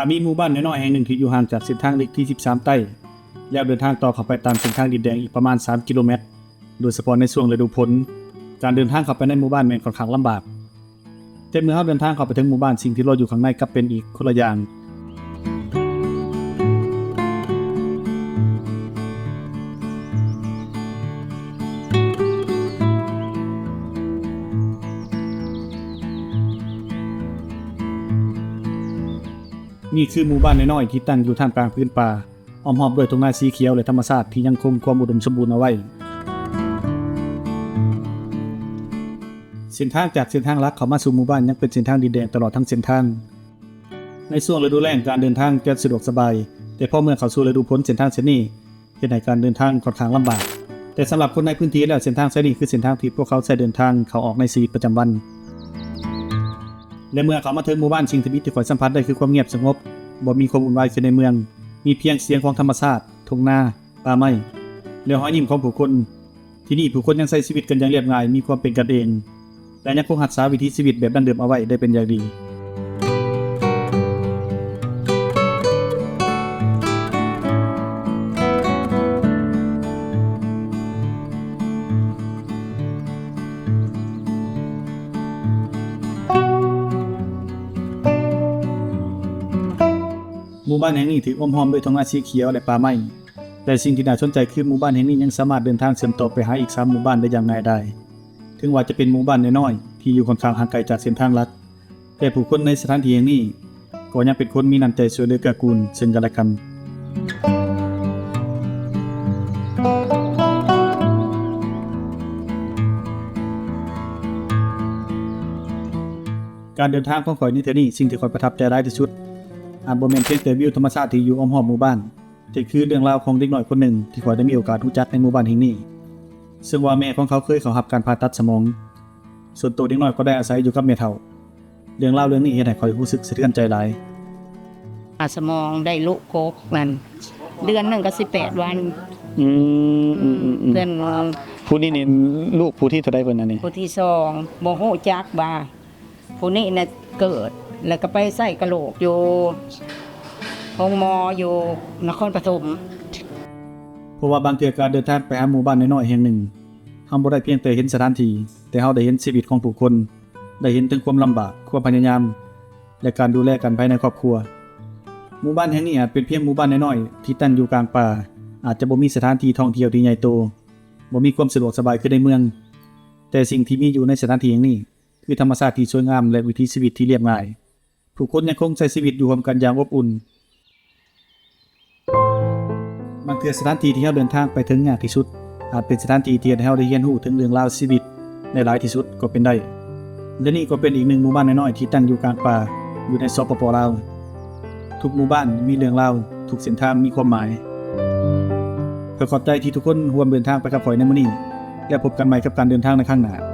ຖ້າມີໝູ່ບ້ານນ້ອຍໆແຫ່ງໜຶ່ງທີ່ຢູ່ຫ່າງຈາກເສັ້ນທາງເລກທີສິບສາມໃຕ້ ແລ້ວເດີນທາງຕໍ່ເຂົ້າໄປຕາມເສັ້ນທາງດິນແດງອີກປະມານສາມກິໂລແມັດ, ໂດຍສະເພາະໃນຊ່ວງລະດູຝົນ, ການເດີນທາງເຂົ້າໄປໃນໝູ່ບ້ານແມ່ນຂ້ອນຂ້າງລຳບາກ. ແຕ່ເມື່ອເຮົາເດີນທາງເຂົ້າໄປເຖິງໝູ່ບ້ານ, ສິ່ງທີ່ລໍຢູ່ຂ້າງໃນກັບເປັນອີກຄົນລະຢ່າງ. ນີ້ຄືໝູ່ບ້ານນ້ອຍໆທີ່ຕັ້ງຢູ່ທ່າມກາງພື້ນປ່າ, ອ້ອມຮອບດ້ວຍທົ່ງນາສີຂຽວ ແລະ ທຳມະຊາດທີ່ຍັງຄົງຄວາມອຸດົມສົມບູນເອົາໄວ້. ເສັ້ນທາງຈາກເສັ້ນທາງຫຼັກເຂົ້າມາສູ່ໝູ່ບ້ານຍັງເປັນເສັ້ນທາງດິນແດງຕະຫຼອດທັງເສັ້ນທາງ. ໃນຊ່ວງລະດູແລ້ງ, ການເດີນທາງຈະສະດວກສະບາຍ, ແຕ່ພໍເມື່ອເຂົ້າສູ່ລະດູຝົນ, ເສັ້ນທາງເສັ້ນນີ້ເຮັດໃຫ້ການເດີນທາງຂ້ອນຂ້າງລຳບາກ. ແຕ່ສຳລັບຄົນໃນພື້ນທີ່ແລ້ວ, ເສັ້ນທາງສາຍນີ້ຄືເສັ້ນທາງທີ່ພວກເຂົາໃຊ້ເດີນທາງເຂົ້າອອກໃນຊີວິດປະຈຳວັນ. ແລະ ເມື່ອເຂົ້າມາເຖິງໝູ່ບ້ານ, ສິ່ງທຳອິດທີ່ຂ້ອຍສຳຜັດໄດ້ຄືຄວາມງຽບສະຫງົບ, ບໍ່ມີຄວາມວຸ່ນວາຍຄືໃນເມືອງ, ມີພຽງສຽງຂອງທຳມະຊາດ, ທົ່ງນາ, ປ່າໄມ້ ແລະ ຮອຍຍິ້ມຂອງຜູ້ຄົນ. ທີ່ນີ້ຜູ້ຄົນຍັງໃຊ້ຊີວິດກັນຢ່າງລຽບງ່າຍ, ມີຄວາມເປັນກັນເອງ ແລະ ຍັງຄົງຮັກສາວິຖີຊີວິດແບບດັ້ງເດີມເອົາໄວ້ໄດ້ເປັນຢ່າງດີ. ໝູ່ບ້ານແຫ່ງນີ້ຖືກອ້ອມຮອບດ້ວຍທົ່ງນາສີຂຽວ ແລະ ປ່າໄມ້. ແຕ່ສິ່ງທີ່ໜ້າສົນໃຈຄືໝູ່ບ້ານແຫ່ງນີ້ຍັງສາມາດເດີນທາງເຊື່ອມຕໍ່ໄປຫາອີກສາມໝູ່ບ້ານໄດ້ຢ່າງງ່າຍດາຍ. ເຖິງວ່າຈະເປັນໝູ່ບ້ານນ້ອຍໆທີ່ຢູ່ຂ້ອນຂ້າງຫ່າງໄກຈາກເສັ້ນທາງຫຼັກ, ແຕ່ຜູ້ຄົນໃນສະຖານທີ່ແຫ່ງນີ້ກໍຍັງເປັນຄົນມີນ້ຳໃຈຊ່ວຍເຫຼືອເກື້ອກູນເຊິ່ງກັນແລະກັນ. ການເດີນທາງຂອງຂ້ອຍໃນເທື່ອນີ້, ສິ່ງທີ່ຂ້ອຍປະທັບໃຈຫຼາຍທີ່ສຸດ ອາດບໍ່ແມ່ນພຽງແຕ່ວິວທຳມະຊາດທີ່ຢູ່ອ້ອມຮອບໝູ່ບ້ານ, ແຕ່ຄືເລື່ອງລາວຂອງເດັກນ້ອຍຄົນໜຶ່ງທີ່ຂ້ອຍໄດ້ມີໂອກາດຮູ້ຈັກໃນໝູ່ບ້ານແຫ່ງນີ້, ເຊິ່ງວ່າແມ່ຂອງເຂົາເຄີຍເຂົ້າຮັບການຜ່າຕັດສະໝອງ. ສ່ວນໂຕເດັກນ້ອຍກໍໄດ້ອາໄສຢູ່ກັບແມ່ເຖົ້າ. ເລື່ອງລາວເລື່ອງນີ້ເຮັດໃຫ້ຂ້ອຍຮູ້ສຶກສະເທືອນໃຈຫຼາຍ. ຜ່າສະໝອງໄດ້ລູກກົກນັ້ນ ເດືອນໜຶ່ງກໍສິບແປດວັນ. ອືມ ອືມໆໆ ເພື່ອນ ຜູ້ນີ້ນີ້ລູກຜູ້ທີເທົ່າໃດເພິ່ນອັນນີ້? ຜູ້ທີສອງ. ບໍ່ຮູ້ຈັກວ່າ ຜູ້ນີ້ນະເກີດ ແລ້ວກໍໄປໃສ່ກະໂຫຼກຢູ່ໂຮງໝໍຢູ່ນະຄອນປະຖົມ. ເພາະວ່າບາງເທື່ອການເດີນທາງໄປຫາໝູ່ບ້ານນ້ອຍໆແຫ່ງໜຶ່ງ, ເຮົາບໍ່ໄດ້ພຽງແຕ່ເຫັນສະຖານທີ່, ແຕ່ເຮົາໄດ້ເຫັນຊີວິດຂອງຜູ້ຄົນ, ໄດ້ເຫັນເຖິງຄວາມລຳບາກ, ຄວາມພະຍາຍາມ ແລະ ການດູແລກັນພາຍໃນຄອບຄົວ. ໝູ່ບ້ານແຫ່ງນີ້ອາດເປັນພຽງໝູ່ບ້ານນ້ອຍໆທີ່ຕັ້ງຢູ່ກາງປ່າ, ອາດຈະບໍ່ມີສະຖານທີ່ທ່ອງທ່ຽວທີ່ໃຫຍ່ໂຕ, ບໍ່ມີຄວາມສະດວກສະບາຍຄືໃນເມືອງ, ແຕ່ສິ່ງທີ່ມີຢູ່ໃນສະຖານທີ່ແຫ່ງນີ້ ຄືທຳມະຊາດທີ່ສວຍງາມ ແລະ ວິຖີຊີວິດທີ່ລຽບງ່າຍ. ຜູ້ຄົນຍັງຄົງໃຊ້ຊີວິດຢູ່ຮ່ວມກັນຢ່າງອົບອຸ່ນ. ບາງເທື່ອສະຖານທີ່ທີ່ເຮົາເດີນທາງໄປເຖິງຍາກທີ່ສຸດ ອາດເປັນສະຖານທີ່ທີ່ເຮັດໃຫ້ເຮົາໄດ້ຮຽນຮູ້ເຖິງເລື່ອງລາວຊີວິດໄດ້ຫຼາຍທີ່ສຸດກໍເປັນໄດ້. ແລະ ນີ້ກໍເປັນອີກໜຶ່ງໝູ່ບ້ານນ້ອຍໆທີ່ຕັ້ງຢູ່ກາງປ່າ ຢູ່ໃນ ສປປ ລາວ. ທຸກໝູ່ບ້ານມີເລື່ອງລາວ, ທຸກເສັ້ນທາງມີຄວາມໝາຍ. ຂໍຂອບໃຈທີ່ທຸກຄົນຮ່ວມເດີນທາງໄປກັບຂ້ອຍໃນມື້ນີ້ ແລະ ພົບກັນໃໝ່ກັບການເດີນທາງໃນຄັ້ງໜ້າ.